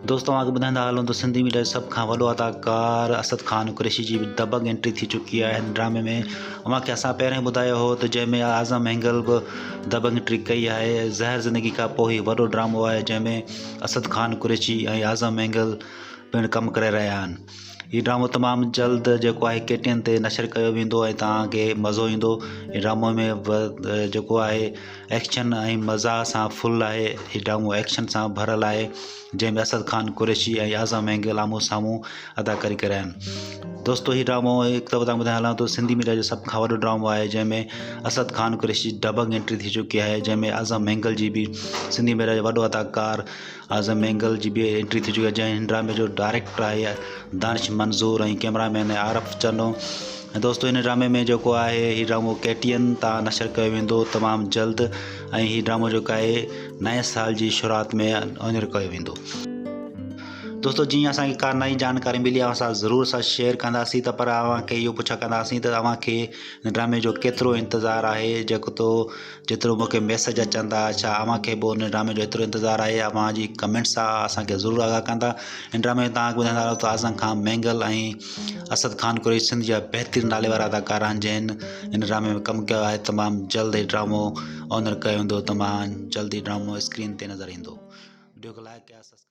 دوستو اوهان کي ٻڌائيندا هلون ته سنڌي ميڊيا جو سڀ کان وڏو اداڪار اسد خان قريشي جي به دبنگ انٽري ٿي چڪي آهي هن ڊرامي ۾ اوهان کي اسان پهرين ٻڌايو هو ته جنهن ۾ اعظم مينگل به دبنگ انٽري ڪئي آهي زهر زندگي کان پوء هي وڏو ڊرامو آهي جنهن ۾ اسد خان قريشي ۽ اعظم مينگل پڻ ڪم ڪري رهيا آهن هي ڊرامو تمام جلد جيڪو آهي ڪي ٽي اين تي نشر ڪيو ويندو ۽ توهان کي مزو ايندو هي ڊرامو ۾ جيڪو آهي ايڪشن ۽ مزاح سان فل آهي هي ڊرامو ايڪشن سان ڀريل آهي جنهن ۾ اسد خان قريشي ۽ اعظم مينگل آمهون سامهون اداڪاري ڪري رهيا آهن دوستو هي ڊرامو هڪ دفعو توهان ٻڌائي هلان ٿو سنڌي ميڊيا جو سڀ کان وڏو ڊرامو آهي جنهن ۾ اسد خان قريشي ڊبنگ انٽري ٿي چڪي آهي جنهن ۾ اعظم مينگل جي به سنڌي ميڊيا جو وڏو اداڪار اعظم مينگل جي به انٽري ٿي چڪي آهي جنهن هن ڊرامي جو ڊائريڪٽر آهي دانش منظور ۽ ڪئميرا مين آهي عارف چنو ۽ دوستو هن ڊرامي ۾ جيڪو آهي هي ڊرامو ڪي ٽي اين تان نشر ڪيو ويندو تمام جلد ۽ هي ڊرامو جيڪو آهي نئين سال جي شروعات ۾ آنر ڪيو ويندو. دوستو جيئن اسان کي ڪا نئين جانڪاري ملي اسان ضرور سان شيئر ڪنداسين ته پر اوهان کي اهو پڇا ڪنداسين ته اوهان کي ڊرامي جو ڪيترو انتظار آهي جيڪو تو جيترو مون کي ميسيج اچن ٿا ڇا اوهان کي به ان ڊرامي جو ايترو انتظار آهي اوهان جي ڪمينٽس سان اسان کي ضرور آگاهه ڪندا ان ڊرامي ۾ توهان کي ٻڌائيندا هلون ته اعظم خان مينگل ۽ اسد خان قريشي سنڌ جا بهترين نالي وارا اداڪار آهن جنهن ان ڊرامي ۾ ڪم ڪيو آهي تمام جلد هي ڊرامو آنر ڪيو ويندو تمام جلد هي ڊرامو اسڪرين تي نظر ايندو وڊيو کي لائڪ ڪيا سبسڪرائب.